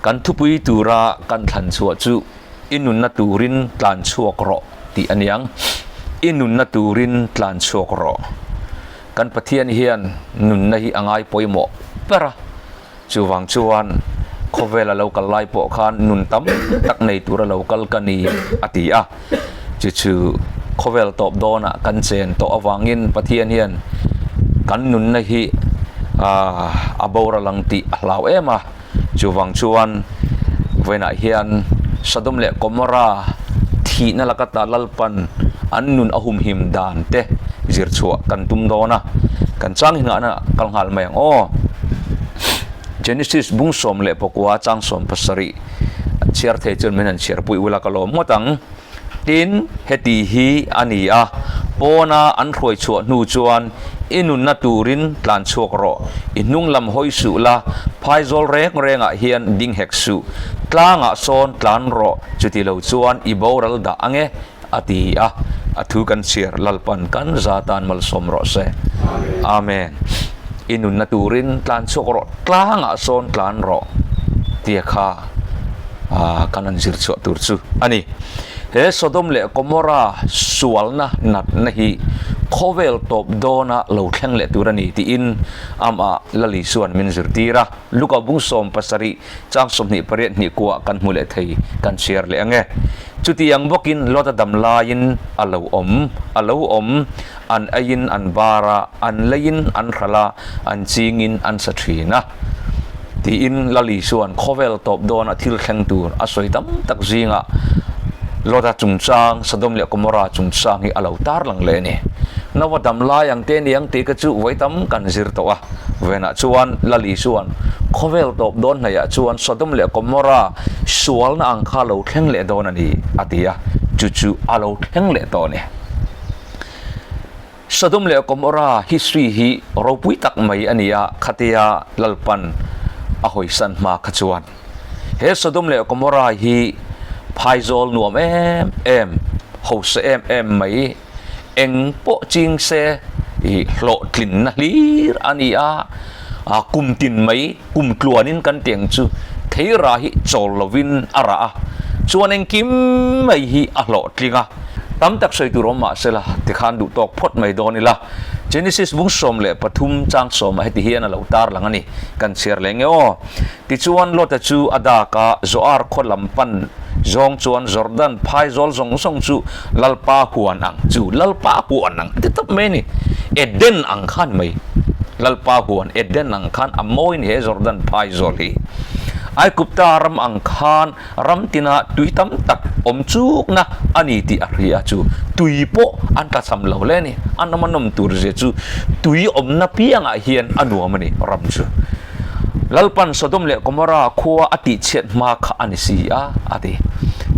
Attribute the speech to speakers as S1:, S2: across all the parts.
S1: Kan thupui tura kan thlan chhuah chu i nunna turin tlan chhuak rawh tih a niang. I nunna turin tlan chhuak rawh. Kan Pathian hian nunna hi a ngai pawimawh ber a. Chuvang chuan khawvel a lo kal lai pawh khan nun tam tak nei tur a lo kal ka ni a ti a. Chu chu khawvel tawp dawnah kan chen tawh avangin Pathian hian kan nunna hi a boral ang tih a hlau em a. Chuvang chuan vawiinah hian Sodom leh Gomorrah thihna laka ta Lalpan an nun a humhim dan te zir chhuah kan tum dawn a, kan chang hi nghahna kal nghal mai ang aw. Genesis bung 19 chang 17 chhiar thei chuan min han chhiar pui ula ka lawm ngawt ang. Tin, heti hi a ni a, pawna an hruai chhuah hnu chuan i nunna turin tlan chhuak rawh, i hnung lam hawi suh la, phaizawl reng rengah hian ding hek suh, tlangah sawn tlan rawh, chuti lo chuan i boral dah ang e, a ti a, a thu kan chhiar Lalpan kan za tan malsawm rawh se. Amen. I nunna turin tlan chhuak rawh, tlangah sawn tlan rawh, tia kha. kan han zir chhuah tur chu a ni. He Sodom leh Gomorra sualna natna hi khawvel tawp dawna lo thleng leh tur a ni tiin amah Lali chuan min zirtir a. Luka bung 70 chang 28 hnih kuah kan hmu leh thei kan chhiar leh ang e. Chutiang bawkin Lota dam laiin a lo awm, a lo awm, an eiin an bar a, an leiin an hral a, an chingin an sa thin a. Tiin Lali chuan khawvel tawp dawna thil thleng tur a sawi tam tak zingah Lota chungchang, Sodom leh Gomorrah chungchang hi a lo tarlang leh a ni. Nova dam lai ang te niang tih kha chu vawi tam kan zir tawh a. Venah chuan Lali chuan khawvel tawp dawn hnaihah chuan Sodom leh Gomorrah sualna ang kha a lo thleng leh dawn a ni a ti a, chu chu a lo thleng leh tawh a ni. Sodom leh Gomorrah history hi ropui tak mai a ni a, khatia Lalpan a hawisan hma kha chuan he Sodom leh Gomorrah hi phaizawl nuam em em, hausa em em mai, eng pawh ching se i hlawhtlinna hlir a ni a, kum tin mai kum tluanin kan tiang chu theira hi chawl lovin a rah a, chuan engkim mai hi a hlawhtling a. Tam tak sawi tur awm mah sela, tikhan duh tawk phawt mai dawn ila. Genesis bung 13 chang sawmah heti hian a lo tar lang a ni. Kan chhiar leh nge aw. Tichuan Lota chu a dak a, Zoar khaw lam pan zawng chuan Jordan phaizawl zawng zawng chu Lalpa huan ang chu Lalpa huan ang a ti tawp mai a ni. Eden ang khan mai. Lalpa huan Eden ang khan a mawiin he Jordan phaizawl hi Aigupta ram ang khan ram tina tui tam tak awm chukna a ni tih a hria chu tui pawh an tlachham lo hle a ni. A nawm a nawm tur zia chu tui awmna piangah hian a nuam a ni ram chu. Lalpan Sodom leh Gomorrah khua a tihchhiat hma kha a ni si a, a ti.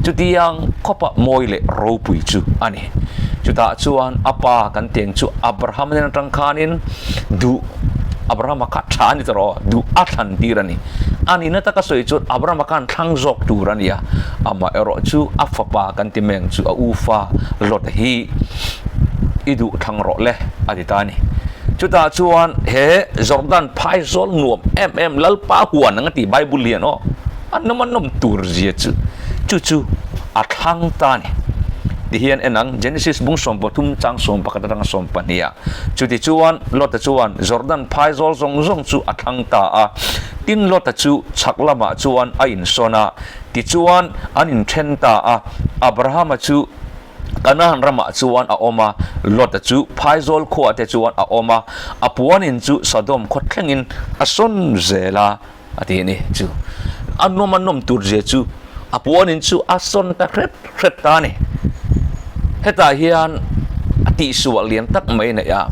S1: Chutiang khawpa mawi leh ropui chu a ni. Chutah chuan a pa kan teng chu Abraham nen atang khanin duh Abrahama kha tha a ni ta rawh, duh a thlan tir a ni. A nihna taka sawi chuan Abrahama khan thlang zawk tur a ni a, amaherawh chu a fapa kan ti meng chu a ufa Lota hi i duh thlang rawh le a ti ta a ni. Chutah chuan he Jordan phaizawl nuam em em Lalpa huan ang a ti Bible hian aw a nawm a nawm tur zia chu chu chu a thlang ta a ni. Ti hian en ang Genesis bung 13 chang 11 atanga 12 ah chuti chuan Lota chuan Jordan phaizawl zawng zawng chu a thlang ta a, tin Lota chu chhak lamah chuan a insawn a, tichuan an inthen ta a, Abrahama chu Kanaan ramah chuan a awm a, Lota chu phaizawl khuaah te chuan a awm a, a puanin chu Sodom khaw thlengin a sawn zel a, a ti a ni. Chu a nawm a nawm tur zia chu a puanin chu a sawn ta hret hret ta a ni. Hetah hian a tihsual lian tak mai neih a,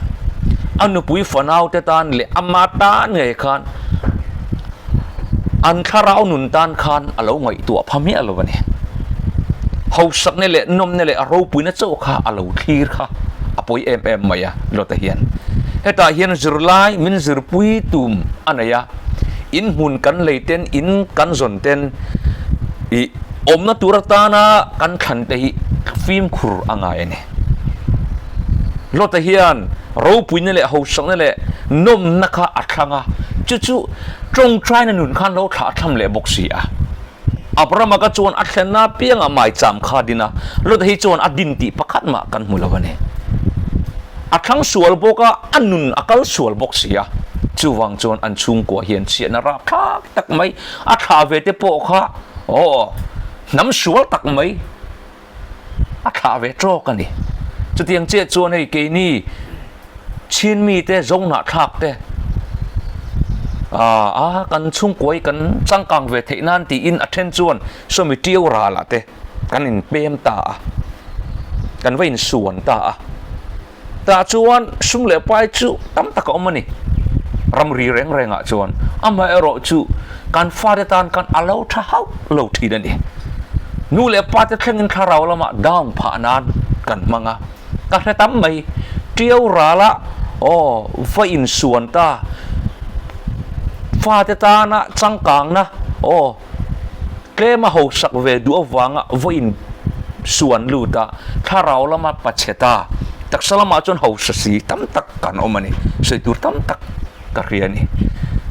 S1: a nupui fanau te tan leh ama tan ngei khan An thlarau nun tan khan a lo ngaihtuah pha miah lo a ni. Hausakna leh nawmna leh a ropuina chauh kha a lo thlir kha a pawi em em mai a Lota hian. Hetah hian zirlai min zirpui tum a nei a, in hmun kan lei ten, in kan zawn ten ih awmna tur atana kan thlan te hi fimkhur a ngai a ni. Lota hian ropuina leh hausakna leh nawmna kha a thlang a, chu chu tawngtaina nun khan lo thlah tham leh bawk si a. Abrahama kha chuan a thlenna apiangah maicham kha a din a, Lota hi chuan a din tih pakhat mah kan hmu lo a ni. A thlang sual bawk a, a nun a kal sual bawk si a. Chuvang chuan an chhungkua hian chhiatna rapthlak tak mai a thlah ve te pawh kha aw hnam sual tak mai a thlah ve tawk a ni. Chutiang chiah chuan hei keini Chin mite Zohnahthlak te a kan chhungkua hi kan changkang ve theih nan tiin a then chuan sawmi tiu ralah te kan inpem ta a, kan va insuan ta a. Tah chuan sum leh pai chu tam tak a awm a ni. Ramri reng rengah chuan amaherawh chu kan fate tan khan a lo tha hauh lo thin a ni. Nu leh pate thlengin thlarau lamah down phah nan kan hmang a, ka hre tam mai. Tiau rala aw va insuan ta, fate tana changkangna aw Tlem a hausak ve duh avanga vawiin suan lut a, thlarau lama pachhe ta, taksa lamah chuan hausa si tam tak kan awm a ni. Sawi tur tam tak ka hria a ni.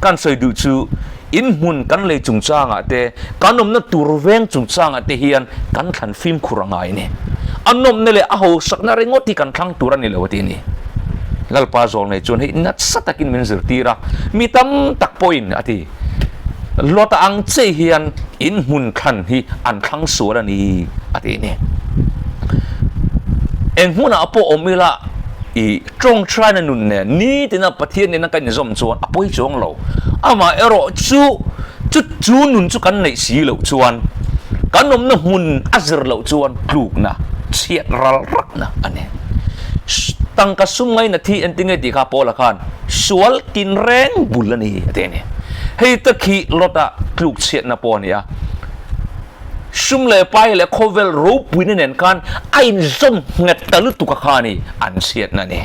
S1: Kan sawi duh chu inhmun kan lei chungchangah te, kan awmna tur veng chungchangah te hian kan thlan fimkhur a ngai a ni. A nawmna leh a hausakna ringawt hi kan thlang tur a ni lo a ti a ni. Lalpa zawl nei chuan hei nasa takin min zirtir a, mi tam tak pawhin a ti. Lawta ang che hian in hmun thlan hi an thlang sual a ni, a ti ni. Eng hmunah pawh awm ila i tawngtaina nun nen nitina Pathian nena kan inzawm chuan a pawi chuang lo. Amah erawh chu chu chu nun chu kan neih si loh chuan kan awmna hmun a zir loh chuan tlukna, chhiat ral rakna a ni. Tangka sum ngaina thi entinge tih kha Paula khan Sual tinreng bul a ni a ti a ni. Hei tak hi Lota tluk chhiatna pawh a ni a. Sum leh pai leh khawvel ropuina nen khan a inzawm nghet ta lutuk a kha a ni an chhiatna a ni.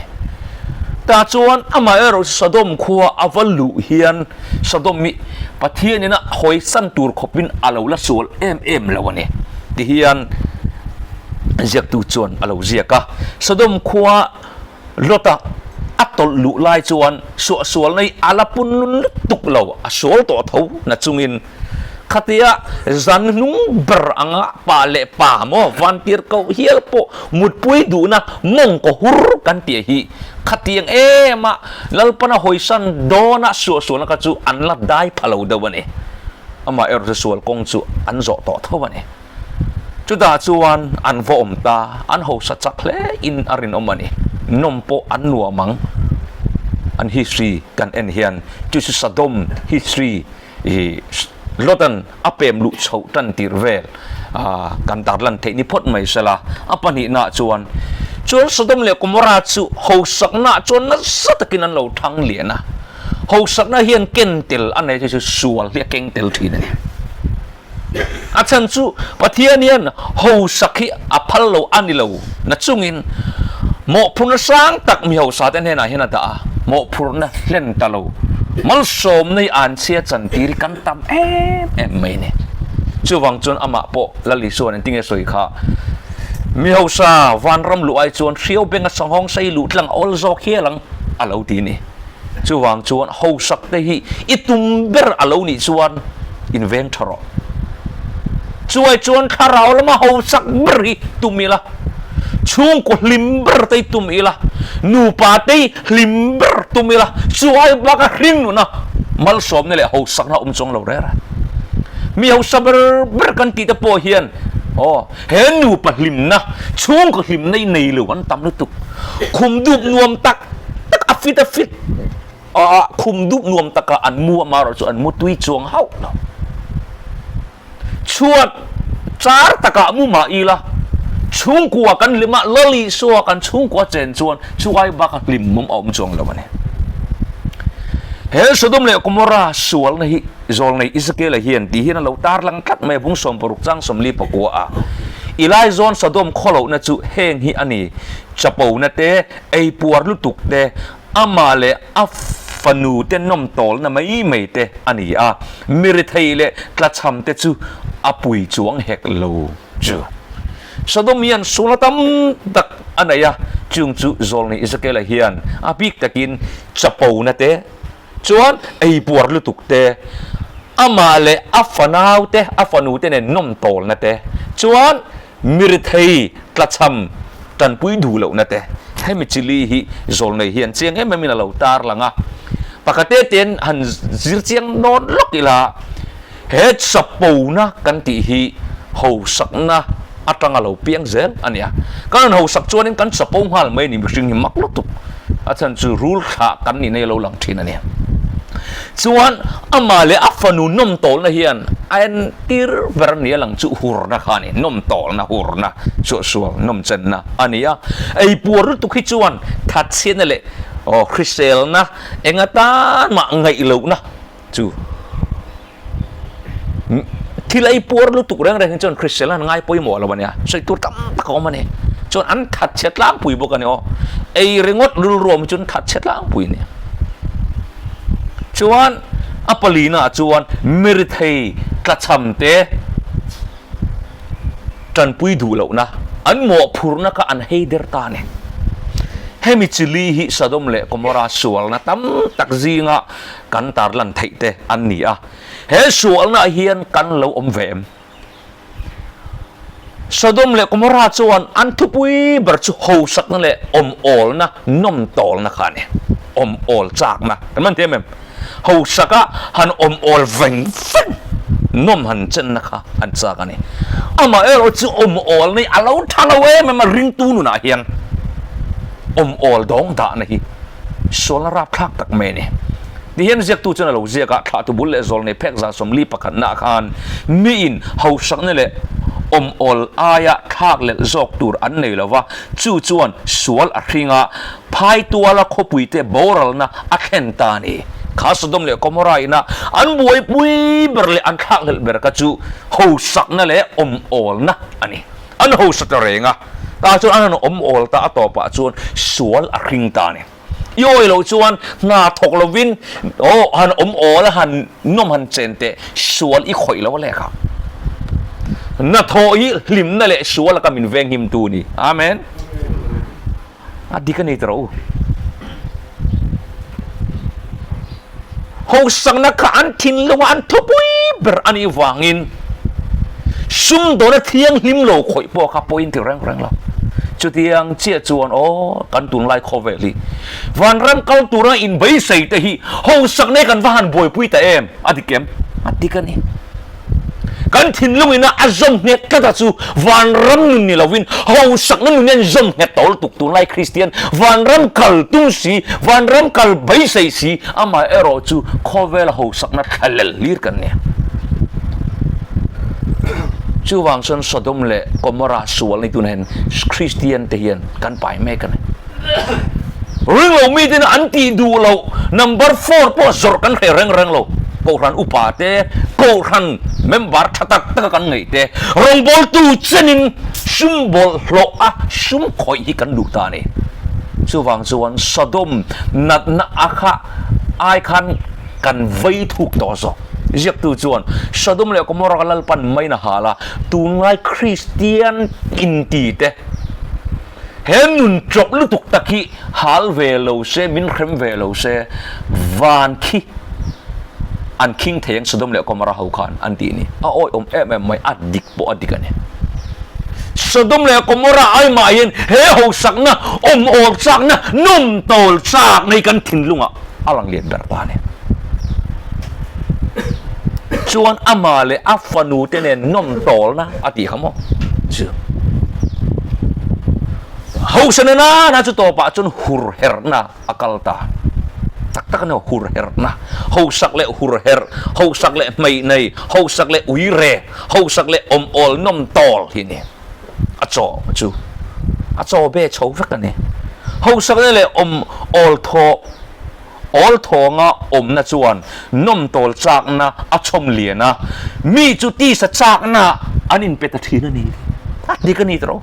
S1: Tah chuan amaherawhchu Sodom khua a va luh hian Sodom hi Pathianin a hawisan tur khawpin a lo la sual em em lo a ni ti hian ziaktu chuan a lo ziak a. Sodom khua Lota a tawlh luh lai chuan suahsualna hi a la pun lun lutuk lo, a sual tawh tho na chungin khatia zan hnung ber anga pa leh pa maw vantir koh hial pawh mutpui duhna mawngkaw hur kan tih hi khatiang em a Lalpana hawisan dawna suahsualna kha chu an la dai pha lo deuh a ni. Amaherawhchu sual kawng chu an zawh tawh tho a ni. Chutah chuan an va awm ta, an hausa chak hle in a rinawm a ni. Nawm pawh an nuam ang. An history kan en hian chu chu Sodom history i Lot-an a pem luh chhoh tan tir vel kan tarlan theih ni phawt mai sela. A pahnihnaah chuan chuan Sodom leh Gomorrah chu hausaknaah chuan nasa takin an lo thang lian a. Hausakna hian ken tel a nei chu chu sual hi a keng tel thin a ni. A chhan chu Pathian hian hausak hi a phal lo a ni lo na chungin mawhphurhna sang tak mi hausa te hnenah hian a dah a, mawhphurhna hlen ta lo malsawmna hi an chhia chantir hi kan tam em em mai a ni. Chuvang chuan amah pawh Lal Isua'n engtinge sawi kha, Mi hausa vanram luh ai chuan hriau benga sanghawng sei luh tlang a awl zawk hial ang a lo ti a ni. Chuvang chuan hausak te hi i tum ber a lo nih chuan inveng tha rawh. Chuai chuan thlarau lama hausak ber hi tum ila, chhungkaw hlim ber te hi tum ila, nupa te hi hlim ber tum ila, chuai baka hring nuna malsawmna leh hausakna awm chuang lo rêr a. Mi hausa ber ber kan tih te pawh hian aw he nupa hlimna, chhungkaw hlimna hi nei lo an tam lutuk. Khum dup nuam tak tak a fit a fit a khum dup nuam taka an mu a marawh chu an mu tui chuang hauh lo. Chhuat char takah mu mah ila chhungkua kan hlim a, Lali saw kan chhungkua chen chuan chuai baka hlimawm a awm chuang lo a ni. He Sodom leh Gomorrah sualna hi Zawlnei Ezekiel-a hian tih hian a lo tarlang tlat mai a, bung 60 chang 49 a. I laizawn Sodom khawlohna chu heng hi a ni, Chapona te, ei puar lutuk te, amah leh a fanu te nawm tawlna mai mai te a ni a, mirithei leh tlachham te chu a pui chuang hek lo chu. Sodom hian sualna tam tak a nei a, chung chu Zawlnei Ezekiel-a hian a bik takin chapona te, Chuan ei puar lutuk te, Amah leh a fanaute, a fanute nen nawm tawlna te, chuan mirithei tlachham tanpui duh lohna te, hemi chili hi zawlnei hian chiang em emin a lo tarlang a. Pakhat te'n han zir chiang dawn lawk ila, he chapona kan tih hi hosakna atanga lo piang zel a nia. Kan rawn hosak chuanin kan chapo nghal mai a ni, mihring hi mak lutuk a chhan chu rul thlah kan nihna hi a lo lang thin a ni. Chuan amah leh a fanu nawm tawlna hian a entir ber nia lang chu hurna kha a ni, nawm tawlna, hurna, suahsual, nawmchenna a ni a. Ei puar lutuk hi chuan thatchhiatna leh aw hriselna eng atan mah ngaih lohna chu thil ei puar lutuk reng reng hi chuan hriselna an ngai pawimawh lo a nia, sawi tur tam tak a awm a ni. Chuan an thatchhe tlangpui bawk a ni aw, ei ringawt rilru awm hi chuan thatchhe tlangpui a ni. Chuan a palina ah chuan mirithei tlachham te tanpui duh lohna an mawhphurhna kha an hei der ta a ni. Hemi chili hi Sodom leh Gomorrah sualna tam tak zinga kan tarlan theih te an ni a, he sualna ah hian kan lo awm ve em? Sodom leh Gomorrah chuan an thupui ber chu hosakna leh awmawlna, nawmtawlna kha a ni. Awmawl chakna kan man thiam em? Hosaka han awmawl veng veng, nawm han chenna kha an chak a ni. Amaherawh chu awmawlna hi a lo tha lo em em a, ringtu nunah hian awmawl dawng dahna hi sualna rapthlak tak mai a ni. Ti hian ziaktu chuan a lo ziak a, thlahtu bul leh zawl nei phek 40 pakhatnaah khan miin hausakna leh awmawl aia thlak lelh zawk tur an nei lo va, chu chuan sual a hring a, phaituala khawpuite boralna a thlen ta a ni. Kha Sodom leh Gomorrah ina an buaipui ber leh an thlak lelh ber kha chu hausakna leh awmawlna a ni. An hausa ta reng a, tah chuan an han awmawl ta a tawpah chuan sual a hring ta a ni. I awi loh chuan hna thawk lovin aw han awm awl a han nawm han chen teh sual i khawih lo a lehkha. Hnathawh hi hlimna leh sual laka min venghim tu a ni. Amen. A dik a ni tawh u. Hosakna kha an thinlunga an thupui ber a nih vangin sumdawna thianghlim lo khawih pawh kha pawhin ti reng reng lo. Chutiang chiah chuan aw kan tunlai khawvel hi vanram kal tura inbeisei te hi hosakna hi kan va han buaipui ta em? A dik em? A dik a ni. Kan thinlung ina a zawm nghet tlat a chu vanram nun ni lovin hausakna nun hian zawm nghet tawh lutuk tunlai Kristian vanram kal tum si, vanram kal beisei si, amah erawh chu khawvela hausakna thlalel hlir kan nia. Chuvang chuan Sodom leh Gomorrah sual ni tunah hian Kristian te hian kan pai mek a ni. Ringlo miten an tih duh loh number four pawh zawrh kan hreh reng reng lo. Kohhran upa te, kohhran member tha tak taka kan ngaih te, rawngbawltu chenin sum bawlhhlawh a sum khawih hi kan duh ta a ni. Chuvang chuan Sodom natna a kha ai khan kan vei thuk tawh zawk. Ziaktu chuan Sodom leh Gomorrah Lalpan main a hal a, tunlai Kristian inti te, He nun ṭawp lutuk tak hi hal ve lo se, min hrem ve lo se, van khi an khing thei ang Sodom leh Gomorrah ho khan an tih ni. A awihawm em em mai, a dik pawh a dik a ni. Sodom leh Gomorrah ai mah hian he hausakna, awm awl chakna, nawm tawl chakna hi kan thinlungah a lang lian ber ta a ni. Chuan amah leh a fanu te nen nawm tawlna a tih kha maw? Chu hausa na nana chu tawpah chuan hur herhna a kal ta. Tak tak a ni hur herhna. Hausak leh hur herh, hausak leh hmei nei, hausak leh ui re, hausak leh awm awl nawm tawl hi a ni. A chaw chu a chaw be chho vek a ni. Hausakna leh awm awl thaw awl thawnga awmna chuan nawm tawl chakna a chhawm lian a, mi chu tisa chakna an inpe ta thin a ni. A dik a ni tawh.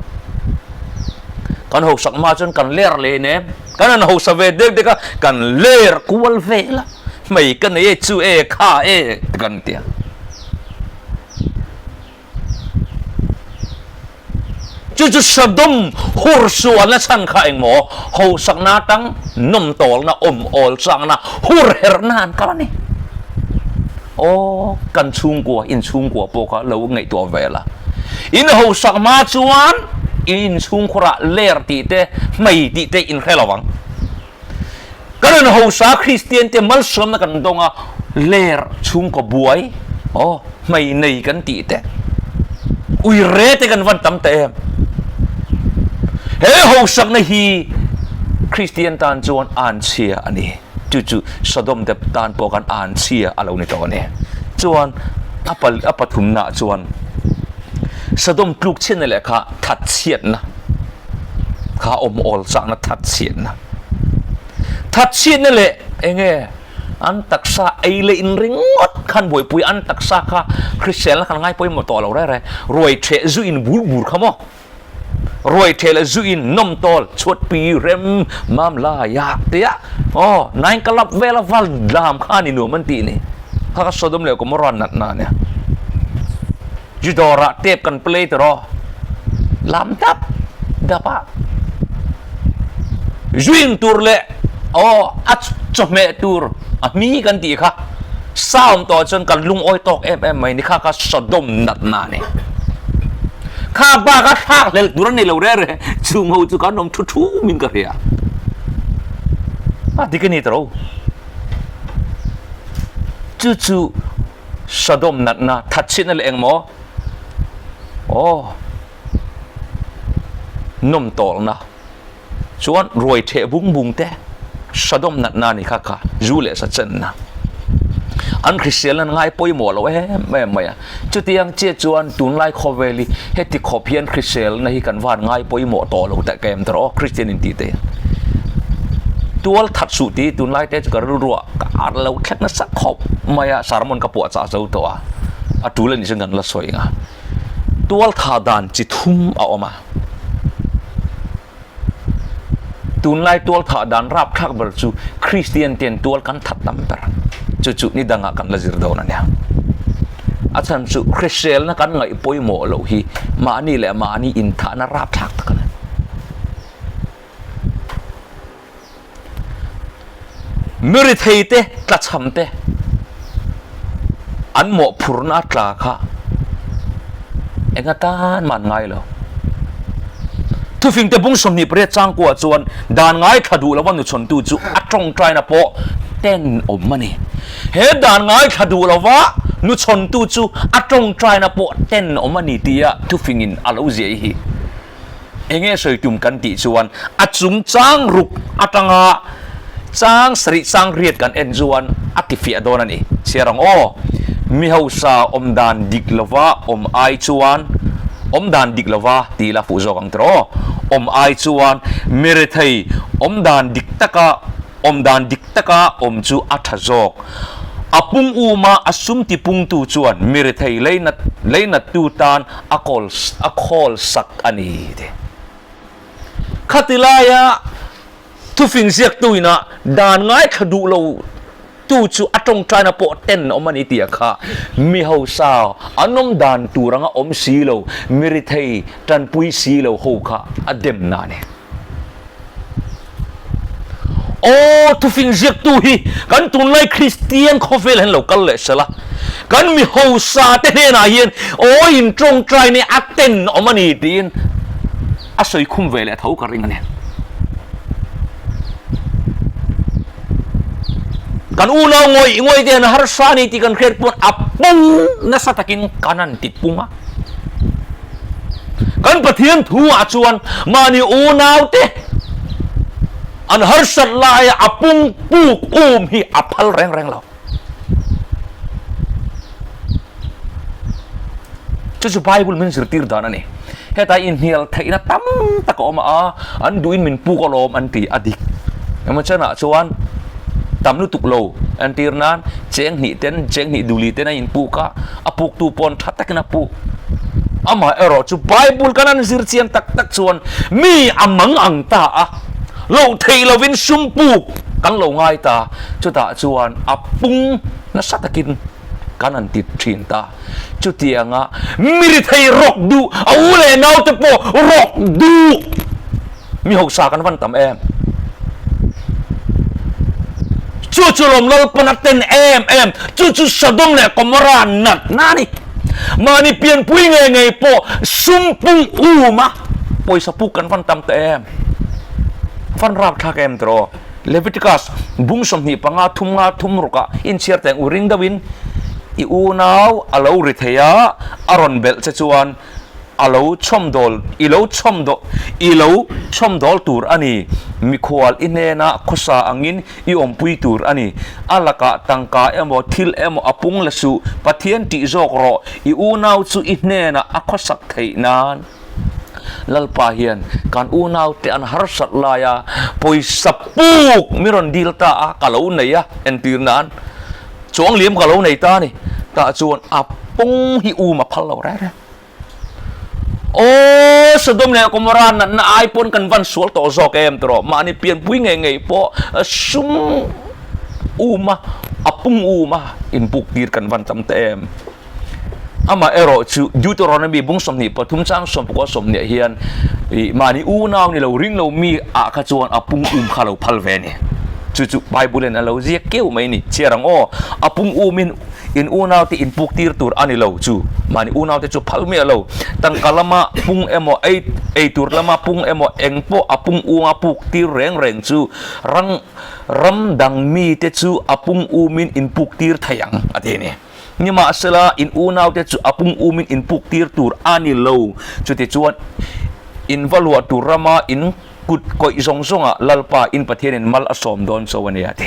S1: Kan hausak hma chuan kan ler leh nem, kan han hausa ve dek dek a, kan ler kual vel a, hmei ka nei e, chu e, kha e, kan ti a. Chu chu Sodom hur sualna chhan kha engmaw hausakna atang nawm tawlna, awm awl changna, hur herhna an kal a ni. Aw, kan chhungkua, in chhungkua pawh kha lo ngaihtuah ve la. In hausak hma chuan in inchhungkhurah ler tih te, hmei tih te in hre lo ang. Kan rawn hausa Kristian te malsawmna kan dawng a, ler chhungkaw buai, aw, hmei nei kan tih te, ui re te kan van tam ta em. He hausakna hi Kristian tan chuan anchhia a ni. Chu chu Sodom te tan pawh khan anchhia a lo ni tawh a ni. Chuan a a pathumnaah chuan Sodom tlukchhiatna leh kha thatchhiatna kha awm awl chakna thatchhiatna. Thatchhiatna leh enge an taksa ei leh in ringawt khan buaipui an taksa kha hriselna khan ngai pawimawh tawh lo reng reng. Ruai theh zu in bur bur kha maw? Ruai theh leh zu in nawm tawl chhuat pi rem mam lai ah tia aw nain ka lap vel a val lam kha ni nuam an tih ni. Kha ka Sodom leh Gomorrah natna a nia. Zu dawrah tape kan play ta rawh. Lam dap dap a. Zuin tur leh aw a chawhmeh tur a hmi kan tih kha sound tawh chuan kan lungawi tawk em em mai ni kha kha Sodom natna a ni. Kha bak a thlak hlel tur a ni lo reng reng chung ho chu kan awm thu thu min ka hria. A dik a ni ta ro. Chu chu Sodom natna thatchhitna leh engmaw? Aw, nawm tawlna chuan ruai theh bung bung te Sodom natna a ni kha kha zu leh sa chenna an hriselna an ngai pawimawh lo em em mai a. Chutiang chiah chuan tunlai khawvel hi heti khawp hian hriselna hi kan van ngai pawimawh tawh lo teh ka em tawh aw Kristian intih te hian. Tual that suh tih tunlai te chu ka rilruah ka ar lo thlek nasa khawp mai a, sermon ka puah chah zo tawh a, a tul a nih chuan kan la sawi ang a. Tual tha dan chi thum a awm a. Tunlai tual thah dan rapthlak ber chu Kristian ten tual kan that tam ber. Chu chu ni dangah kan la zir dawn a nia. A chhan chu hriselna kan ngaih pawimawh loh hi mahni leh mahni inthahna rapthlak tak a ni. Mi rithei te, tlachham te an mawhphurna a tla kha eng atan mah an ngai lo. Thufingte bung 28 changkuah chuan dan ngaithla duh lova nuchhawntu chu a tawngtaina pawh tenawm a ni. He dan ngaithla duh lova nuchhawntu chu a tawngtaina pawh tenawm a ni tia thufingin a lo ziah hi. Enge sawi tum kan tih chuan a chung chang ruk atanga chang sarih chang riat kan en chuan a ti fiah dawn a ni. Chhiar ang aw, mi hausa awm dan dik lova awm ai chuan awm dan dik lova ti ila fuh zawk ang tiraw aw, awm ai chuan mi rethei awm dan dik taka awm dan dik taka awm chu a tha zawk. A pung uma a sum tipungtu chuan mi rethei leinat leinattu tan a kawl a khawl sak a ni ti. Khati laia thufing ziaktu ina dan ngaithla duh lo tu chu a tawngtaina pawh ten awm a ni tih kha mi hausa an awm dan tur anga awm si lo, mi rethei tanpui si lo ho kha a demna a ni. Aw, thufing ziaktu hi kan tunlai Kristian khawvel hian lo kal leh sela, kan mi hausa te hnenah hian aw in tawngtai nia a ten awm a ni tiin a sawi khum ve leh tho ka ring a ni. Kan unau ngawih ngawih te hian harsa a ni tih kan hriat pawn a pung nasa takin kan han ti pung a. Kan Pathian thu ah chuan mahni unau te an harsat laia a pung puk um hi a phal reng reng lo. Chu chu Bible min zirtir dan a ni. Heta inhnial theihna tam tak a awm a, an duhin min puk alawm an ti a dik. Emaw chanah chuan tam lutuk lo entir nan cheng hnih ten cheng hnih duli ten a inpuk a, a puktu pawn tha takin a puk. Amaherawh chu Bible kan an zir chian tak tak chuan mi a mang ang ta a, loh theih lovin sum puk kan lo ngai ta, chutah chuan a pung nasa takin kan han ti thin ta. Chutianga mi rithei rawk duh, a u leh naute pawh rawk duh mi hausa kan van tam em? Chu chu lawm Lalpan a ten em em, chu chu Sodom leh Gomorrah natna a ni. Mahni pianpui ngei ngei pawh sum pung um a, pawisa puk kan van tam ta em? Van rapthlak em tiraw? Leviticus bung 25 thum nga thum rukah inchhiar teng u ring deuhin i unau a lo ri thei a, a rawn belh che chuan a lo chhawmdawl i lo chhawmdawl i lo chhawmdawl tur a ni. Mikhual i hnena khawsa angin i awmpui tur a ni. A lakah tangka emaw thil emaw a pung la suh, Pathian tih zawk rawh, i unau chu i hnenah a khawsak theih nan. Lalpa hian kan unaute an harsat laia pawisa puk mi rawn dil ta a, ka lo nei a, entir nan chuang liam ka lo nei ta a ni. Tah chuan a pawng hi um a phal lo reng reng. Aw, Sodom leh Gomorrah natna ai pawn kan van sual tawh zawk em tawh, mahni pianpui ngei ngei pawh sum um a, a pung um a inbuk tir kan van tam ta em. Amah erawh chu Deuteronomy bung 23 chang 10 20 hian ih mahni unau ni lo ring lo mi ah kha chuan a pung um kha lo phal ve a ni. Chu chu Bible in a lo ziak keuh mai a ni. Chhiar ang aw, a pung um in in unau te in puk tir tur a ni lo chu mahni unau te chu phal miah lo. Tangka lama pung emaw ei ei tur lama pung emaw eng pawh a pung um a puk tir reng reng chu rang ram dang mi te chu a pung um in in puk tir thei ang a ti a ni. Nimahsela, in unaute chu a pung umin in puk tir tur a ni lo. Chutichuan, in va luah tur rama in kut kawih zawng zawngah Lalpa in Pathianin mal a sawm dawn cho a ni, a ti.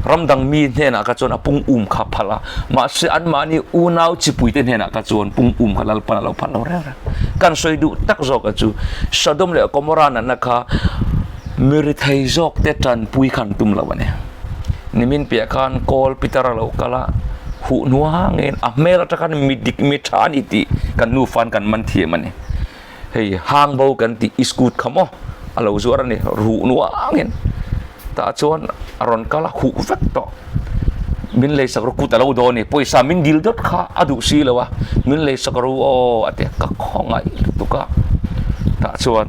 S1: Ram dang mi hnenah kha chuan a pung um kha phal a, mahse anmahni unau chipuite hnenah kha chuan pung um kha Lalpan a lo phal lo reng reng. Kan sawi duh tak zawk a chu, Sodom leh Gomorrah natna kha mi rithei zawkte tanpui khan tum lo a ni. Nimin piah khan kawl Peter a lo kal a, huh hnuangin a hmel atang khan mi dik mi tha a ni tih kan nufa'n kan man thiam a ni. Hei hang bo kan tih iskut kha maw a lo zuar a ni, ruh hnuangin tah chuan a rawn kal a, huh vek tawh. Min lei sak ru kut a lo dawn a ni, pawisa min dil dawt kha a duh si lo a, min lei sak ru aw a ti a, ka khawngaih lutuk a, tah chuan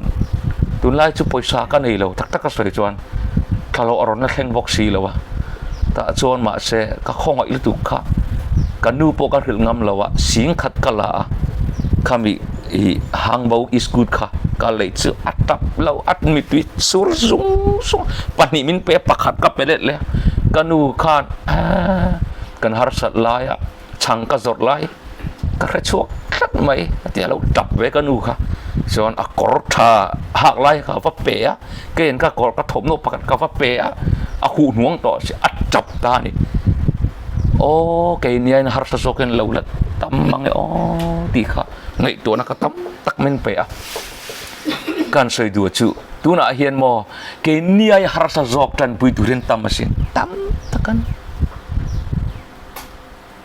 S1: tunlai chu pawisa ka nei lo tak tak a sawi chuan. Thla lo a rawn la thleng bawk si lo a, tah chuan mahse ka khawngaih lutuk kha ka nu pawh ka hrilh ngam lo a, sing khat ka la a, khami ih hang bo iskut kha ka lei chu a tap lo a mitui sur zung zung pahnih min pe a pakhat ka pe let leh a, ka nu khan aaa kan harsat lai a. Chhang ka zawrh lai ka hre chhuak tlat mai a ti a lo tap ve ka nu kha chuan a kawr tha hak lai kha va pe a keiin ka kawr ka thawmhnaw pakhat ka va pe a a huh hnuang tawh si a tap ta a ni aw keini aiin harsa zawkin lo la tam mang e aw tih kha ngaihtuahna ka tam tak min pe a kan sawi duh chu tunah hian maw keini ai harsa zawk tanpui turin tam asin tam tak a ni.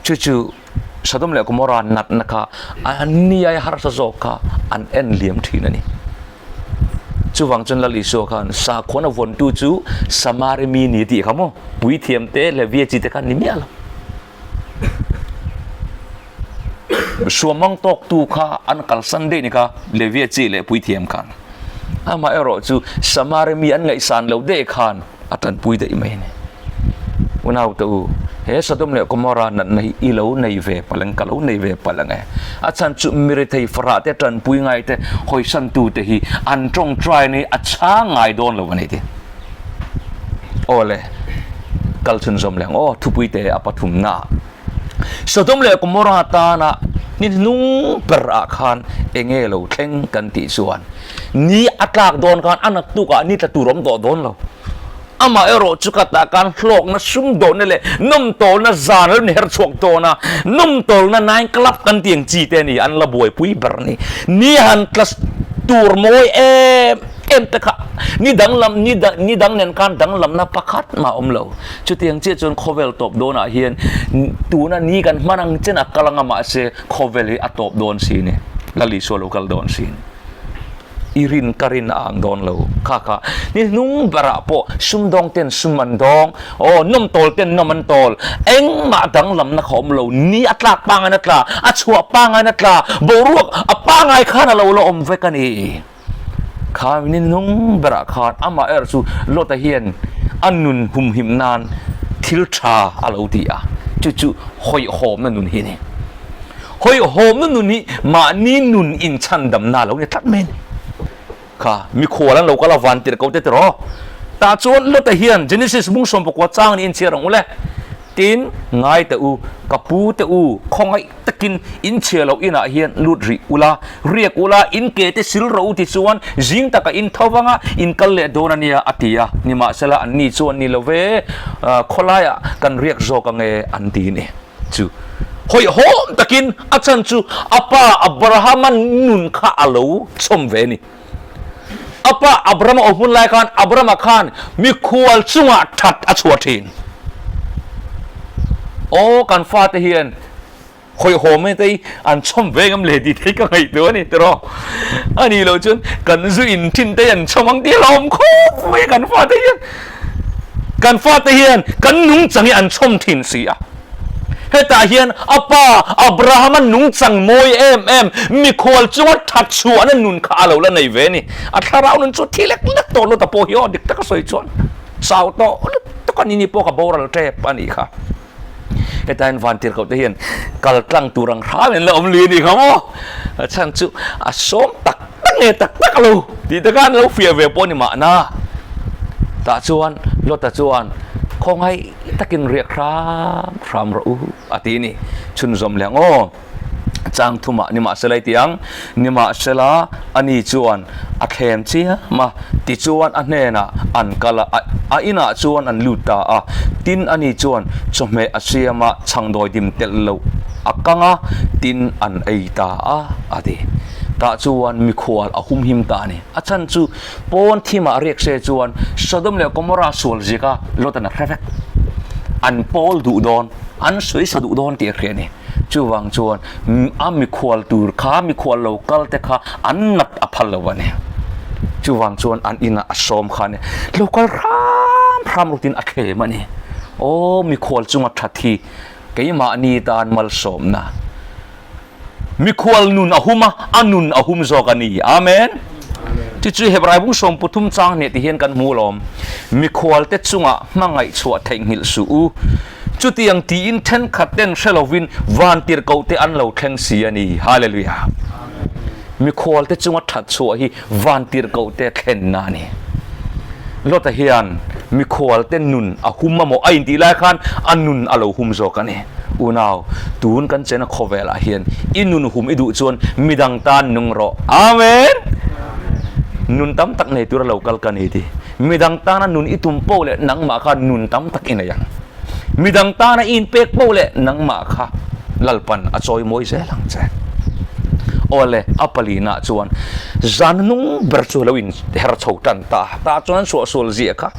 S1: Chu chu Sodom leh Gomorrah natna kha an ni aia harsa zawk kha an en liam thin a ni. Chuvang chuan Lal Isua khan sakhuana vawntu chu Samari mi ni tih kha maw puithiam te leh Viachi te kha ni miah lo. Suamang tawktu kha an kalsan daih ni kha Leviachi leh puithiam khan. Amaherawh chu Samari mi an ngaihsan lo daih khan a tanpui daih mai a ni. Unaute u, he Sodom leh Gomorrah natna hi i lo nei ve palh ang, ka lo nei ve palh ang e. A chhan chu mirethei farah te, tanpui ngai te, hawisantu te hi an tawngtai na hi a chhang ngai dawn lo a ni ti. Aw le, kal chhunzawm leh ang aw, thupui te a pathumna ah. Sodom leh Gomorrah tana ni hnung ber ah khan enge lo thleng kan tih chuan ni a tlak dawn khan a naktuk ah ni tla tur awm tawh dawn lo. Amah erawh chu ka tah khan hlawkna sumdawhna leh nawmtawlna zan a lo inher chhuak dawn a, nawmtawlna nine club kan tih ang chi te a ni, an la buaipui ber a ni. Ni han tla tur mawi em em te kha ni danglam ni ni dang nen khan danglamna pakhat mah a awm lo. Chutiang chiah chuan khawvel tawp dawnah hian tuna ni kan hman ang chen a kal anga mahse khawvel hi a tawp dawn si a ni, Lal Isua lo kal dawn si a ni. I rin ka rin a ang dawn lo. Kha kha ni hnung berah pawh sumdawng ten sum an dawng, aw nawm tawl ten nawm an tawl, engmah danglamna kha awm lo, ni a tlak pangain a tla, a chhuah pangain a tla, boruak a pangai khan a lo la awm vek a ni. Kha ni hnung berah khan amah erawh chu Lota hian. A nun humhim nan thil tha a lo ti a, chu chu hawihhawmna nun hi a ni. Hawihhawmna nun hi mahni nun inchhandamna a lo ni tlat mai a ni. Kha mikhual an lo kal a van tirh ko te tiraw? Tah chuan Lota hian Genesis bung 19 chang niin chhiar ang u le. Tin, ngai teh u, ka pu teh u, khawngaih takin in chhia loh inah hian lut rih ula, riak ula, in ke te sil rawh u tichuan zing takah in tho vang a, in kal leh dawn a nia, a ti a. Nimahsela anni chuan ni lo ve, khawlaiah kan riak zawk ange an ti ni. Chu hawihhawm takin a chan chu a pa Abrahama nun kha a lo chhawm ve a ni. A pa Abrahama awm hun lai khan Abrahama khan mikhual chungah that a chhuah thin. Aw kan fate hian hawihhawm te hi an chhawm ve ngam le tih te hi ka ngaihtuah a ni tiraw. A nih loh chuan kan zu in thin te hi an chhawm ang tih a hlauhawm khawp mai a kan fate hian. Kan fate hian kan nungchang hi an chhawm thin si a. Hetah hian a pa Abrahama nungchang mawi em em, mikhual chunga that chhuahna nun kha a lo la nei ve a ni. A thlarau nun chu thi lek lek tawh Lota pawh hi aw dik taka sawi chuan chau tawh lutuk a ni ni pawh ka boral tep a nih kha. Hetah hian vantirhkoh te hian kal tlang tur ang hram in la awm lui a nih kha maw? A chhan chu a sawm tak tak nge tak tak lo tih te khan lo fiah ve pawh a ni mahna. Tah chuan Lota chuan khawngaih takin riak hram hram rawh u a ti a ni. Chhunzawm leh ang aw. Chang thumah nimahsela i ti ang. Nimahsela ani chuan a thlem chiam a, tichuan a hnenah an kal a, a inah chuan an lut ta a. Tin ani chuan chawhmeh a siam a, chhangdawi dim telh loh a kang a, tin an ei ta a, a ti. Tah chuan mikhual a humhim ta a ni. A chhan chu pawn thimah riak se chuan Sodom leh Gomorrah sual zika Lot-an a hre vek. An pawl duh dawn, an sawi sa duh dawn tih a hria a ni. Chuvang chuan a mikhual tur kha, mikhual lo kal te kha an nat a phal lo a ni. Chuvang chuan an inah a sawm kha a ni. Lo kal hram hram rutin a thlem a ni. Aw mikhual chunga that hi keimahni tan malsawmna. Mikhual nun a hum a, a nun a hum zawk a ni. Amen. Chu chu Hebrai bung 13 chang hnih ti hian kan hmu alawm. Mikhual te chungah hmangaih chhuah theihnghilh suh u. Chutiang tiin thenkhat ten hre lovin vantirhkoh te an lo thleng si a ni. Hallelujah! Mikhual te chunga that chhuah hi vantirhkoh te thlenna a ni. Lota hian mikhual te nun a hum a maw a intih lai khan a nun a lo hum zawk a ni. Unau, tun kan chena khawvelah hian i nun hum i duh chuan midang tan nung rawh. Amen! Nun tam tak nei tura lo kal ka ni ti. Midang tana nun i tum poh leh nangmah kha nun tam tak i nei ang. Midang tana i inpek poh leh nangmah kha Lalpan a chawi mawi zel ang che. Awle, a palinah chuan zan hnung ber chu lo inher chho tan ta. Tah chuan an suahsual ziah kha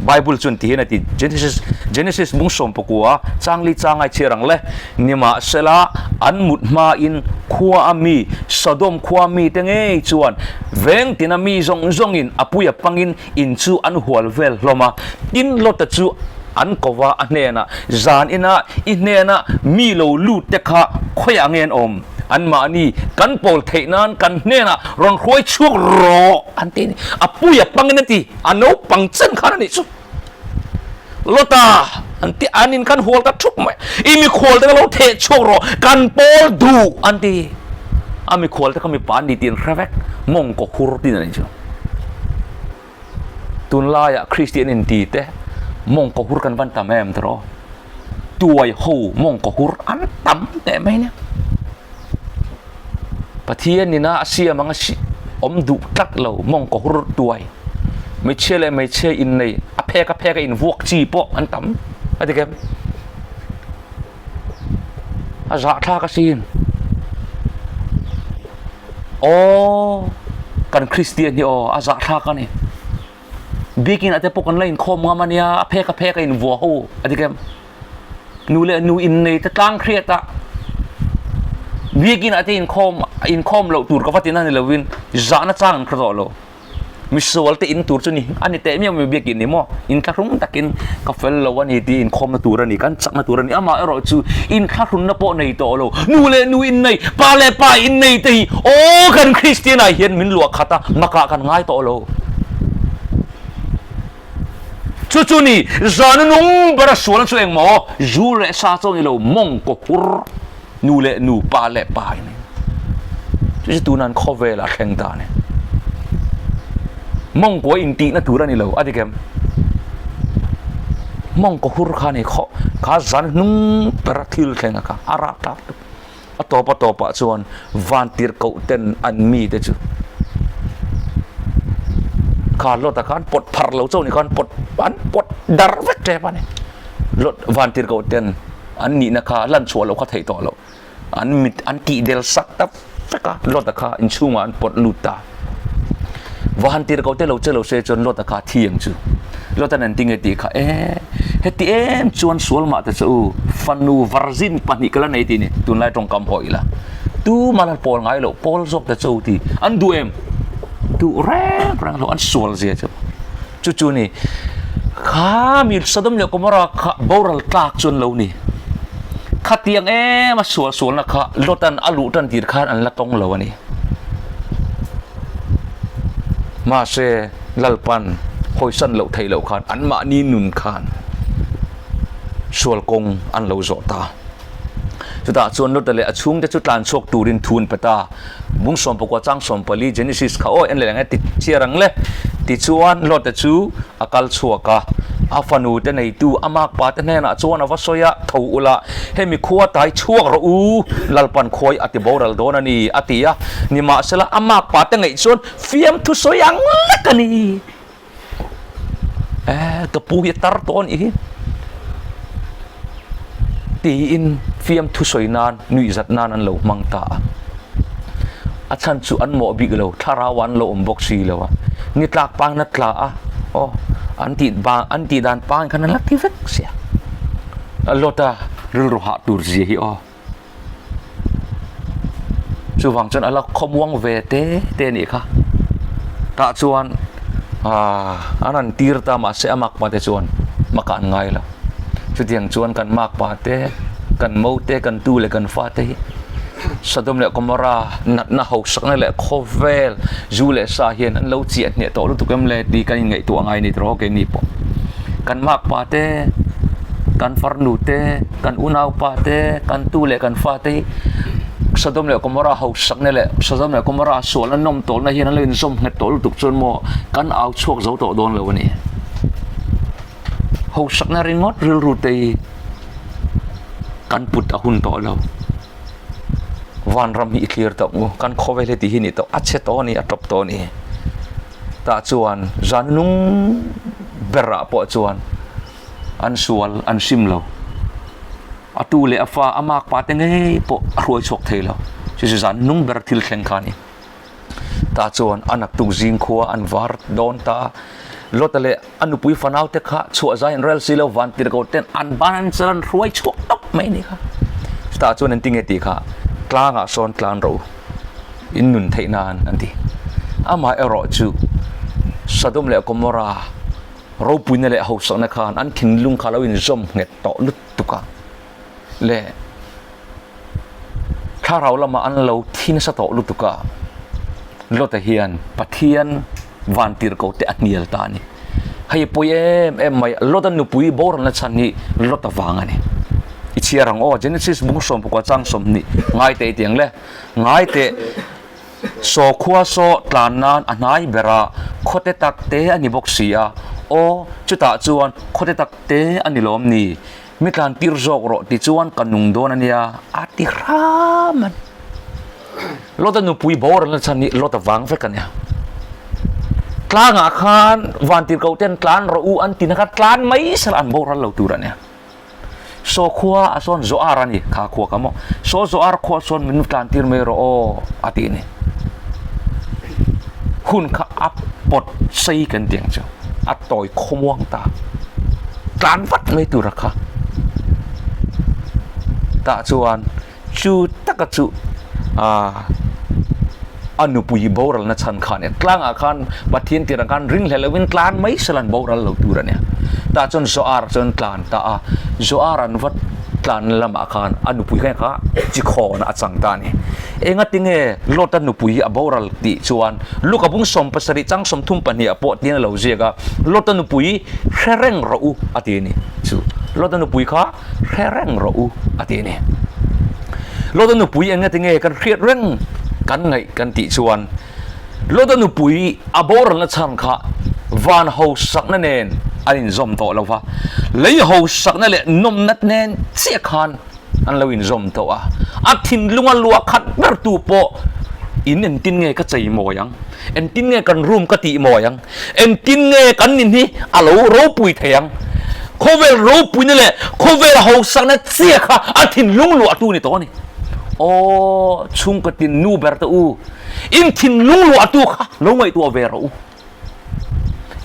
S1: Bible chuan ti hian a ti, Genesis, Genesis bung 19 changli changai chhiar ang le, Nimahsela, an mut hmain khua a mi, Sodom khua mite ngei chuan veng tina mi zawng zawngin a puia pangin in chu an hual vel hlawm a. Tin, Lota chu an ko va, a hnenah, Zan ina i hnena mi lo lut te kha khawiah nge an awm? Anmahni kan pawl theih nan kan hnenah rawn hruai chhuak rawh, an ti a ni. A puia pangin a ti, a naupang chen khan a nih chu. Lota, an ti, an in kan hual ta thup mai. I mikhual te kha lo theh chhuak rawh, kan pawl duh, an ti. A mikhual te kha mipa an ni tih an hre vek, mawngkaw hur tin an ni chu. Tunlaiah Kristian inti te mawngkaw hur kan van tam em tiraw? Tuai ho mawngkaw hur an tam teh mai nia. Pathian ina a siam anga awm duh tlat lo mawngkaw hur tuai hmeichhia leh hmeichhia innei a phek a phek a invuak chi pawh an tam a ti kem a zahthlak asin aw kan Kristian hi aw a zahthlak a ni biakin ah te pawh kan la inkhawm ngam a nia a phek a phek a invuah ho a ti kem. Nu leh nu innei te tlang hriat a, biakin ah te inkhawm inkhawm loh tur ka va tina ni lovin zahna chang an hre tawh lo. Misual te in tur chu ni a ni teh miau mai biakin ni maw? Inthlahrung takin ka fel lo a ni tih inkhawmna tur a ni, kan chakna tur a ni. Amah erawh chu inthlahrunna pawh nei tawh lo. Nu leh nu innei, pa leh pa innei te hi aw kan Kristian ah hian min luah khat a, makah kan ngai tawh lo. Chu chu ni, zan nung ber a sualna chu engmaw? Zu leh sa chu a ni lo, mawngkaw hur, nu leh nu, pa leh pa in. Chu chu tuna an khawvelah a thleng ta a ni. Mawngkaw intihna tur a ni lo, a dik em? Mawngkaw hur kha a ni, kha zan hnung ber a thil thleng a kha, a rapthlak tuk. A tawp a tawpah chuan vantirhkoh ten an mite chu kha Lot-a khan pawt phar lo chauh ni khan pawt an pawt dar vek tep a ni. Lot vantirhkoh ten an nihna kha lan chhuah loh kha theih tawh loh. An mit an tih del sak ta vek a, Lot-a kha inchhungah an pawt lut ta. Vantirhkoh te lo che lo se chuan Lot-a kha a thi ang chu. Lot-a'n an ti nge tih kha e heti em chuan sual mah ta che u, fanu virgin pahnih ka la nei tih ni, tunlai tawngkam haw ila. Tuma la pawl ngai loh, pawl zawk ta che u tih an duh em? Duh reng reng lo, an sual zia chu. Chu chu ni, kha mi Sodom leh Gomorrah kha boral tlak chu an lo ni. Khatiang em a sual sualna kha Lot-a'n a luh tan tir khan an la tawng lo a ni. Mahse, Lalpan hawisan loh theih loh khan anmahni nun khan sual kawng an lo zawh ta. Chutah chuan Lota leh a chhungte chu tlan chhuak turin thu an pe ta. Bung sawmpakua chang sawmpali Genesis kha aw en leh ang e ti chhiar ang le. Tichuan Lota chu a kal chhuak a, a fanu te neitu a makpa te hnenah chuan a va sawi a, Tho ula, hemi khua tai chhuak rawh u, Lalpan khuai a ti boral dawn a ni, a ti a. Nimahsela a makpa te ngaih chuan Fiamthu sawi ang lek a ni. Eh, ka pu hi a tar tawh a nih hi. Tiin fiamthu sawi nan, nuihzat nan an lo hmang ta a. A chhan chu an mawh bik lo, thlarau an lo awm bawk si lo a. Ni tlak pang na tla a, aw, an tih bang, an tih dan pang khan an la ti vek sia. A Lota rilru hah tur zia hi aw. Chuvang chuan a la khawmuang ve te te a nih kha. Tah chuan aaa an han tir ta mahse a makpa te chuan makah an ngai lo. Chutiang chuan kan makpa te, kan mo te, kan tu leh kan fa te hi Sodom leh Gomorrah natna hausakna leh khawvel zu leh sa hian an lo chiah hneh tawh lutuk em le tih kan inngaihtuah ngai a ni tawh keini pawh. Kan makpa te, kan farnu te, Kan unaupa te, kan tu leh kan fa te hi Sodom leh Gomorrah hausakna leh Sodom leh Gomorrah sualna nawm tawlna hian an lo inzawm nghet tawh lutuk chuan maw kan au chhuak zo tawh dawn lo a ni. Hausakna ringawt rilru te hi kan put a hun tawh lo. Vanram hi i thlir tawh ang u, kan khawvel hi ti hi a ni tawh, a chhe tawh a ni, a tawp tawh a ni. Tah chuan zan nung berah pawh chuan An sual an hrim lo. A tu leh a fa a makpa te ngei pawh a hruai chhuak thei lo. Chu chu zan hnung ber thil thleng kha a ni. Tah chuan a naktuk zing khua an var dawn ta a. Lota leh a nupui fanau te kha chhuah zai an rel si lo, van tirhkoh ten an ban an chal an hruai chhuak tawp mai a ni kha. Chutah chuan engtin nge tih kha tlangah sawn tlan rawh u, in nun theih nan an ti. Amaherawh chu Sodom leh Gomorrah Ropuina leh hausakna khan an thinlung kha lo inzawm nghet tawh lutuk a leh thlarau lamah an lo thi nasa tawh lutuk a, Lota hian Pathian vantirhkoh te a hnial ta a ni. Hei pawi em em mai, Lota nupui boralna chhan hi Lota vang a ni. I chhiar ang aw, Genesis bung 19 chang 20 ngai teh i ti ang le, ngai teh. Saw khua saw tlan nan a hnai ber a, khawte tak te a ni bawk si a, aw, chutah chuan khawte tak te a ni lawm ni? Mi tlan tir zawk rawh ti chuan ka nung dawn a nia, a ti hram a ni. Lota nupui boral na chhan hi Lota vang vek a nia. Tlangah khan vantirhkoh ten tlan rawh u an ti na kha tlan mai sela an boral lo tur a nia. Saw khua a sawn Zoar a ni, kha khua ka maw? Saw Zoar khua sawn min tlan tir mai rawh aw a tih ni. Hun kha a pawt sei kan tih ang chu, a tawi khawmuang ta. Tlan vat mai tur a kha. Tah chuan Chu taka chu a nupui boralna chhan kha a nia. Tlangah khan Pathian tirah khan ringhleh lovin tlan mai sela an boral lo tur a nia. Tah chuan Zoar chuan tlan ta a, Zoar an va tlanna lamah khan a nupui kha kha chi khawnah a chang ta a ni. Engatinge Lota nupui hi a boral tih chuan Luka bung 70 chang 32 ah pawh tiin a lo ziak a, Lota nupui hre reng rawh u a ti a ni. Chu Lota nupui kha hre reng rawh u a ti a ni. Lota nupui engatinge kan hriat reng kan ngaih kan tih chuan Lota nupui a boralna chhan kha van hausakna nen an inzawm tawh lo va, lei hausakna leh nawmna nen chiah khan an lo inzawm tawh a. A thinlunga luah khat bertu pawh in engtin nge ka chei mawi ang, engtin nge kan room ka tih mawi ang, engtin nge kan in hi a lo ropui thei ang, khawvel ropuina leh khawvel hausakna chiah kha a thinlung luahtu ni tawh a ni. Aw, chhungkaw tin nu ber te u, In thinlung luahtu kha lo ngaihtuah ve rawh u.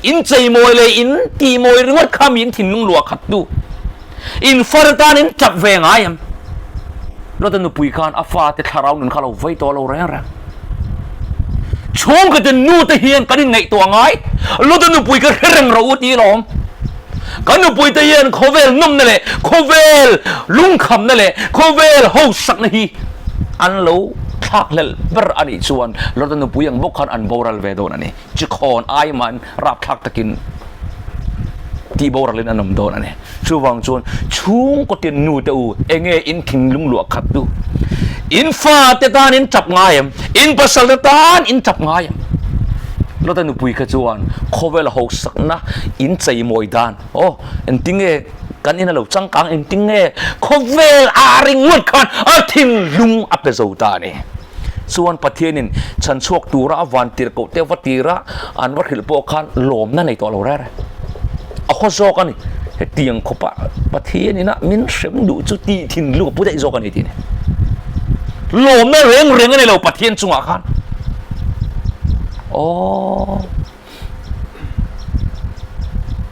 S1: In cheimawi leh in tihmawi ringawt kha mi in thinlung luah khattu. In far tan in tap ve ngai em? Lota nupui khan a fate thlarau nun kha lo vei tawh lo reng reng. Chhungkaw ten nu te hian kan inngaihtuah ngai. Lota nupui kha hre reng rawh u tih lawm. Kan nupui te hian khawvel nawmna leh khawvel lungkhamna leh khawvel hausakna hi an lo thlakhlelh ber a nih chuan Lota nupui ang bawk khan an boral ve dawn a ni. Chikhawn ai mahin rapthlak takin tih boralin an awm dawn a ni. Chuvang chuan chhungkaw tin nu te u enge in thinlung luah khat tu? In fate tan in tap ngai em? In pasal te tan in tap ngai em? Lota nupui kha chuan khawvel hausakna in cheimawi dan aw engtinge kan in a lo changkang engtinge khawvel a ringawt khan a thinlung a pe zo ta a ni. Chuan Pathianin chhanchhuak tura a van tirhkoh te va tira an va hrilh pawh khan lawmna nei tawh lo reng reng. A haw zawk a ni. Hetiang khawpa Pathianin a min hrem duh chu tih thinlung a pu daih zawk a ni tih a ni. Lawmna reng reng a nei lo Pathian chungah khan. Aww.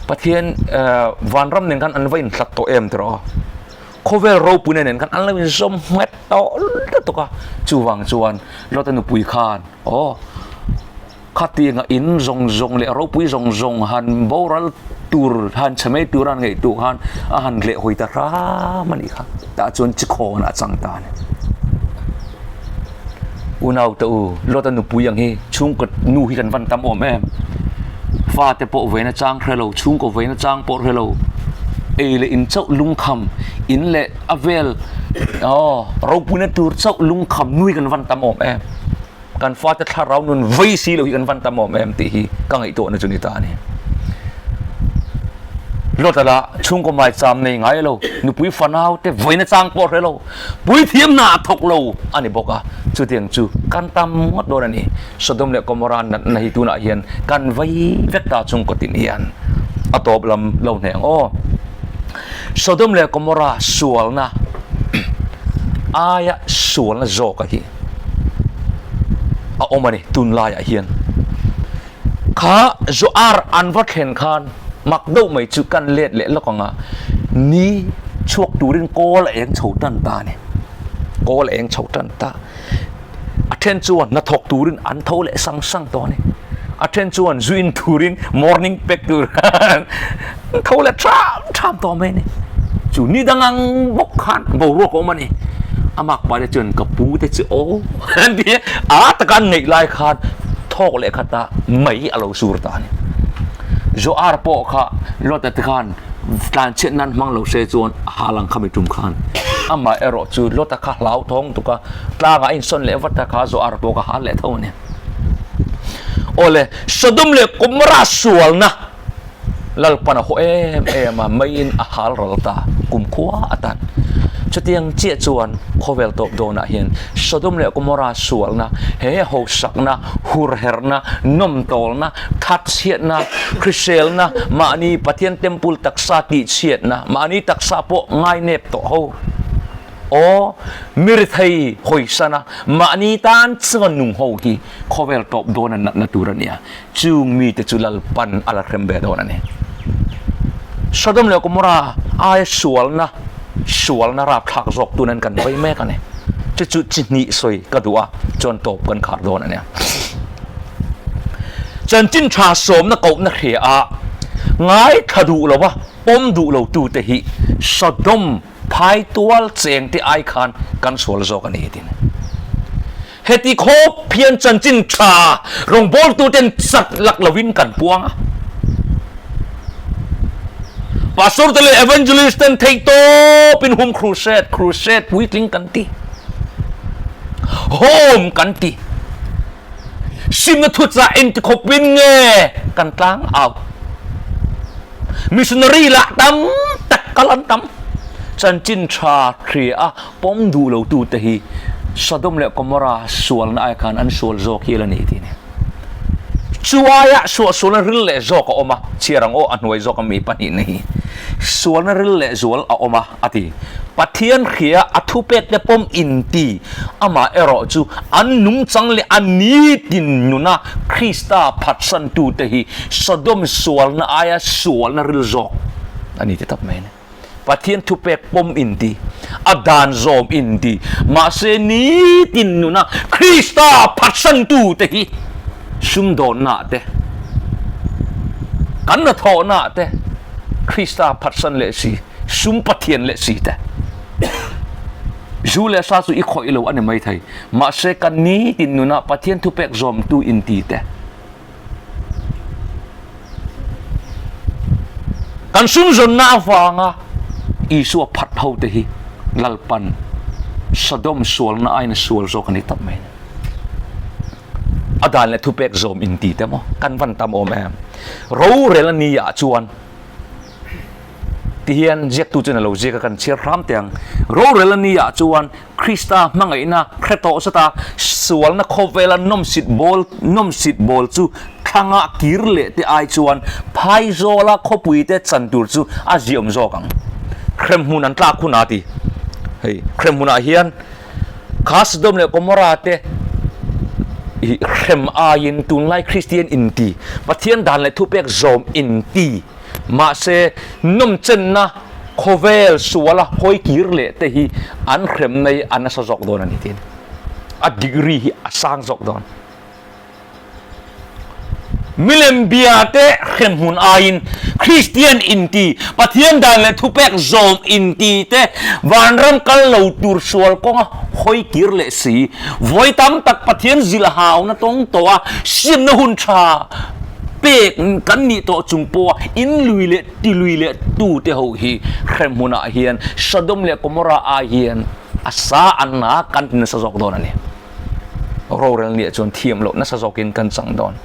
S1: Pathian vanram nen khan an va inhlat tawh em tiraw? Khawvel ropuina nen khan an lo inzawm nghet tawh lutuk a, chuvang chuan Lota nupui khan aw khatianga in zawng zawng leh ropui zawng zawng han boral tur han chhe mai tur a han ngaihtuah khan a han leh hawi ta hram a nih kha, tah chuan chikhawn a chang ta a ni. Unau te u, Lota nupui ang hi chhungkaw nu hi kan van tam awm em? Fate pawh veina chang hre lo, chhungkaw veina chang pawh hre lo, ei leh in chauh lungkham, in leh a vel aw ropuina tur chauh lungkham nui kan van tam awm em? Kan fate thlarau nun vei si lo hi kan van tam awm em tih hi ka ngaihtuahna chu ni ta a ni. Lota lah chhungkaw maicham nei ngai lo, nupui fanau te veina chang pawh hre lo, Puithiam hna a thawk lo a ni bawk a, chutiang chu kan tam ngawt dawn a ni. Sodom leh Gomorrah natna hi tunah hian kan vei vek ta chung kawtin hian a tawp lam lo hneh ang aw. Sodom leh Gomorrah sualna aia sualna zawka hi a awm a ni tunlaiah hian. Kha Zoar an va thlen khan mak deuh mai chu kan let leh lawk ang a, ni chhuak turin kawl a eng chho tan ta a ni. Kawl a eng chho tan ta. A then chuan hnathawk turin an tho leh sang sang tawh a ni. A then chuan zu in turin morning pack tur an tho leh tham tham tawh mai a ni. Chu ni dang ang bawk khan boruak a awm a ni. A makpa te chuan ka pu te chu aw an ti a, a taka an ngaih lai khan thawk leh khat a mei a lo sur ta a ni. Zoar pawh kha Lota te khan tlanchhiat nan hmang lo se chuan a hal ang khami tum khan amah erawh chu Lota kha hlauthawng tuk a, tlangah a insawn leh vat a kha Zoar pawh kha hal leh tho a ni. Awle, Sodom leh Gomorrah sualna Lalpan a haw em em a, meiin a hal ral ta kumkhua atan. Chutiang chiah chuan khawvel tawp dawnah hian Sodom leh Gomorrah sualna, he hausakna, hurherhna, nawmtawlna, thatchhiatna, hriselna, mahni Pathian temple taksa tihchhiatna, mahni taksa pawh ngainep tawh ho, aw, mirithei hawisana mahni tan chuan nung ho hi khawvel tawp dawna natna tur a nia. Chung mite chu Lalpan a la hrem ve dawn a ni. Sodom leh Gomorrah aia sualna, sualna rapthlak zawk tunin kan vei mek a ni. Chu chu chi hnih sawi ka duh a, chuan tawp kan khar dawn a nia. Chanchin tha sawmna kohna hria a, ngaithla duh lo a, pawm duh lo tute hi Sodom. Phaitual chengte ai khan kan sual zawk a ni tin. Heti khawp hian chanchin tha rawngbawltuten chat lak lovin kan puang a. Pastor te leh evangelist ten theih tawpin hum crusade, crusade puitling kan ti. Home kan ti. Simna thuchah engti khawpin nge kan tlang au. Missionary lah tam tak kal an tam. Chanchin tha hria a pawm duh lo tute hi Sodom leh Gomorrah sualna ai khan an sual zawk hial a ni tih a ni. Chu aia suahsualna ril leh zawk a awm a, chhiar ang aw a hnuai zawk a mi pahnihna hi sualna ril leh zual a awm a a ti. Pathian hria a thupekte pawm inti amah erawh chu an nungchang leh a nitin nuna Krista phatsantute hi Sodom sualna aia sualna ril zawk a ni ti tak mai a ni. Pathian thupek pawm inti, a dan zawm inti, mahse nitin nuna Krista phatsantute hi sumdawnnaah te, kan hnathawhnaah te Krista phatsan leh si, sum Pathian leh si te. Zu leh sa chu i khawih lo a ni maithei, mahse kan nitin nuna Pathian thupek zawmtu inti te. Kan sumzawnna avanga Isua phat ho te hi Lalpan Sodom sualna aiin a sual zawk a ni tawp mai. A dan leh thupek zawm inti te maw kan van tam awm em. Rorel a ni ah chuan Tihian ziaktu chuan a lo ziak a, kan chhiar hram teh ang. Rorel a ni ah chuan Krista hmangaihna hre tawh zat a, sualna khawvela nawmsit bawl nawmsit bawl chu thlanga kir leh te ai chuan phaizawla khawpui te chan tur chu a ziawm zawk ang. Hremhmun an tlak hunah ti. Hei hremhmunah hian kha Sodom leh Gomorrah te i hrem aiin tunlai Kristian inti, Pathian dan leh thupek zawm inti, Mahse, nawmchenna khawvel suala hawi kir leh te hi an hremna hi a nasa zawk dawn a ni tiin a degree hi a sang zawk dawn. Milem bia te hrem hmun aiin Kristian inti, Pathian dan leh thupek zawm inti te vanram kal lo tur sual kawnga hawi kir leh si, vawi tam tak Pathian zilh hauna tawng tawh a siamna hun tha Pek kan nih tawh chung pawha in lui leh ti lui leh tu te ho hi hremhmunah hian Sodom leh Gomorrah ai hian a sa an na kan ti nasa zawk dawn a ni. Rorel nih chuan thiam loh nasa zawkin kan chang dawn.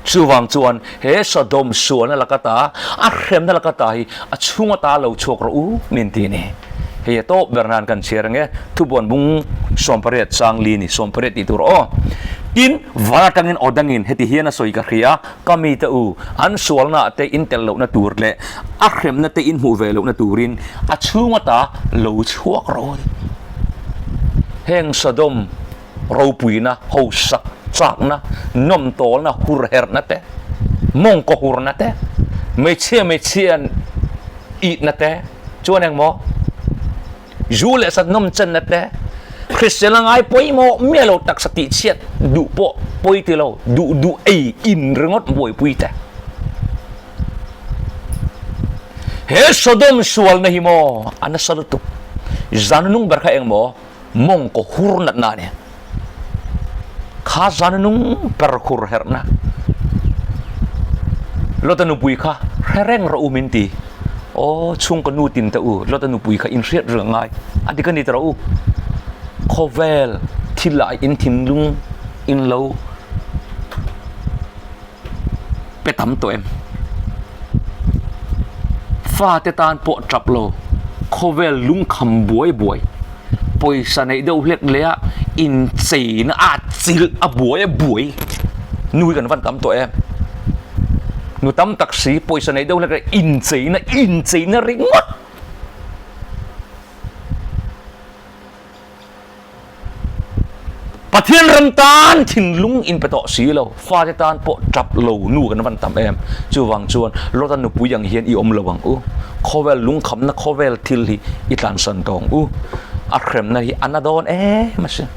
S1: Chuvang chuan he Sodom sualna laka ta, a hremna laka ta hi a chhunga ta lo chhuak rawh u min ti a ni. Hei a tawp ber nan kan chhiar ang e, thubuan bung 18 chang li ni, 18 tih tur aw. Tin, van atangin aw dangin heti hian a sawi ka hria, ka mite u, an sualna te in tel lohna tur leh a hremna te in hmuh ve lohna turin a chhung ata lo chhuak rawh u. Heng Sodom ropuina, hausak chakna, nawmtawlna, hurherhna te, mawngkaw hurna te, hmeichhia hmeichhia itna te, Chuan engmaw? Zu leh sat nawm chenna te, hriselna ngai pawimawh miah lo taksa tihchhiat duh pawh pawi ti lo, duh duh ei in ringawt buaipui te. He Sodom sualna hi maw a nasa lutuk. Zan nung ber kha engmaw? Mawngkaw hur natna a ni. Kha zan nung ber hur herhna. Lota nupui kha hre reng rawh u min ti. Aw chhungkaw nu tin te u, Lota nupui kha in hriat reng ngai. A dik a ni ta rawh u. Khawvel thil ah in thinlung in lo pe tam tawh em? Fate tan pawh tap lo, khawvel lungkham buai buai, pawisa neih deuh hlek leh a incheina a chilh a buai a buai nu hi kan van tam tawh em? Nu tam tak si pawisa neih deuh hlek leh incheina incheina ringawt. Pathian ram tan thinlung in pe tawh si lo, fate tan pawh tap lo nu kan van tam em. Chuvang chuan Lota nupui ang hian i awm lo ang u. Khawvel lungkhamna khawvel thil hi i tlansan tawh ang u. A hremna hi a na dawn em asin.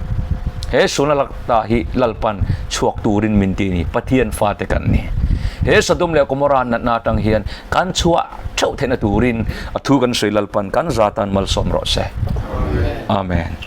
S1: He sualna lak ta hi Lalpan chhuak turin min ti a ni. Pathian fate kan ni. He Sodom leh Gomorrah natna atang hian kan chhuah theuh theihna turin a thu kan sawi Lalpan kan za tan malsawm rawh se. Amen.